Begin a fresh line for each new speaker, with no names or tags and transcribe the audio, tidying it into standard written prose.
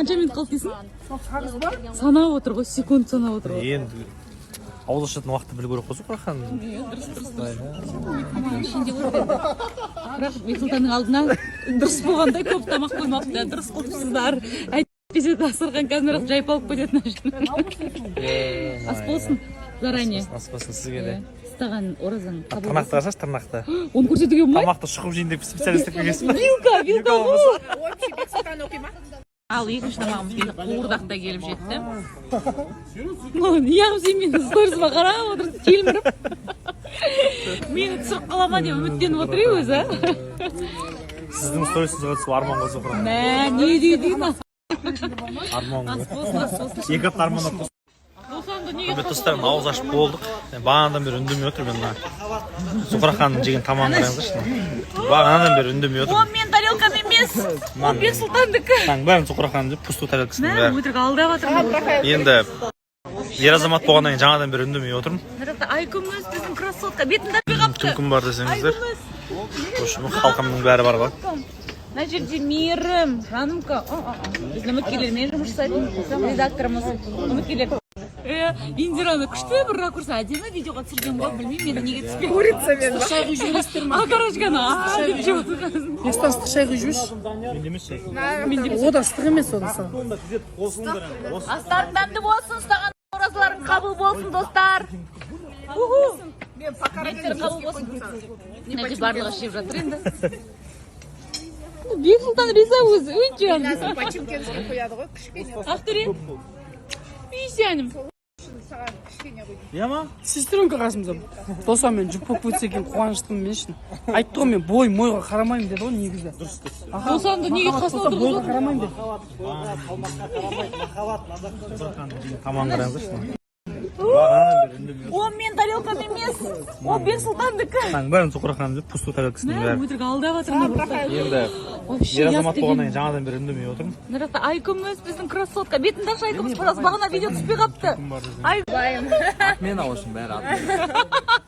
Қанша минут қалды дейсің? Санап отыр ғой, секунд санап отыр ғой.
Енді ауыз ашатын уақытты білу керек қой, Зухра ханым.
Дұрыс, дұрыс, дұрыс. Ішінде отыр енді. Бірақ Бексұлтанның алдына дұрыс болғандай көп тамақ қоймапты. Дұрыс қылыпсыздар. Әйтпесе дастархан кәдімгі жайпалып кететін. Ас болсын заранее.
Ас болсын сізге де.
Ұстаған оразаң қабыл
Тырнақты
болсын.
қарасаңшы, тырнақты.
Оны көрсетуге болмайды.
Тамақты шұқып жейін деп специально істеп келгенсің ба?
Вилка, вилка ғой.
Общий Бексұлтан оқи ма?
Ал екінші тамағымыз келді, қуырдақ та келіп жетті. Неғып сен менің сторисыма қарап отырсың телміріп? Мені түсіріп қала ма деп үміттеніп отыр е өзі, а?
Сіздің сторисіңізге түсу арман ғой, Зухра.
Мә, не дейді?
Арман ғой.
Ас болсын, ас болсын.
2 апта армандап.
Досанды неге?
Құрметті достар, ауыз ашып болдық. Мен бағанадан бері үндемей отырмын. Мына Зухра ханымның жеген тамағын қараңыздаршы. Бағанадан бері үндемей
Ол
отырмын.
мен тарелкам емес, ол Бексұлтандікі.
Мынаның бәрін Зухра ханым жеп, пустой тарелкасының
Мә,
бәрі.
өтірік алдап жатырмын.
Енді ер азамат болғаннан кейін жаңадан бері үндемей отырмын.
Мына жақта Айкүміс, біздің красотка, бетін таппай
Кім
қалыпты.
кім бар десеңіздер,
Айкүміс.
в общем, халқымның бәрі бар ғой.
Мына жерде Мейірім жанымка. О, о, о. Біздің үміткерлермен жұмыс жасайтын редакторымыз, үміткерлер. Иә, Индираны күшті бір ракурс, әдемі видеоға түсірген ғой, білмеймін, енді неге түспей.
Курицамен ба?
Шай құйып жібересіздер ма?
Окорочканы а деп жеп отырған.
Бектан, ыстық шай құйып жіберші.
Менде емес шай.
О да ыстық емес, о да.
Астарың дәмді болсын, ұстаған оразаларың қабыл болсын, достар. Уху.
Мен пока
Ниеттер қабыл болсын. Мына жерде барлығы жеп жатыр енді. Бексұлтан риза өзі, өте.
По-чимкентски қояды ғой, кішкене.
Ақтөре. Үйсенім.
Саған кішкене құйдым.
Иә ма?
Сестренка қасымызда. Досанмен жұп болып кетсе екен, қуаныштымын мен шын. Айтты ғой, мен бой мойға қарамаймын деді ғой негізі.
Досанды неге қасына
Бойға
отырғызып?
қарамаймын деді.
Тамағын қараңыздаршы. Бағанадан бері үндемей.
Ол мен тарелкам емес, ол Бексұлтандікі.
Мынаның бәрін Зухра ханым жеп, пустой тарелкасының
Мә,
бәрі.
өтірік алдап жатырмын.
Енді
Вообще
ер
ұят
азамат
деген.
болғаннан кейін жаңадан бері үндемей отырмын.
Мына жақта Айкүміс, біздің красотка, бетін ашшы, Айкүміс, пожалуйста, бағана видео түспей қалыпты. Ай.
Мен, в общем, бәрі ат.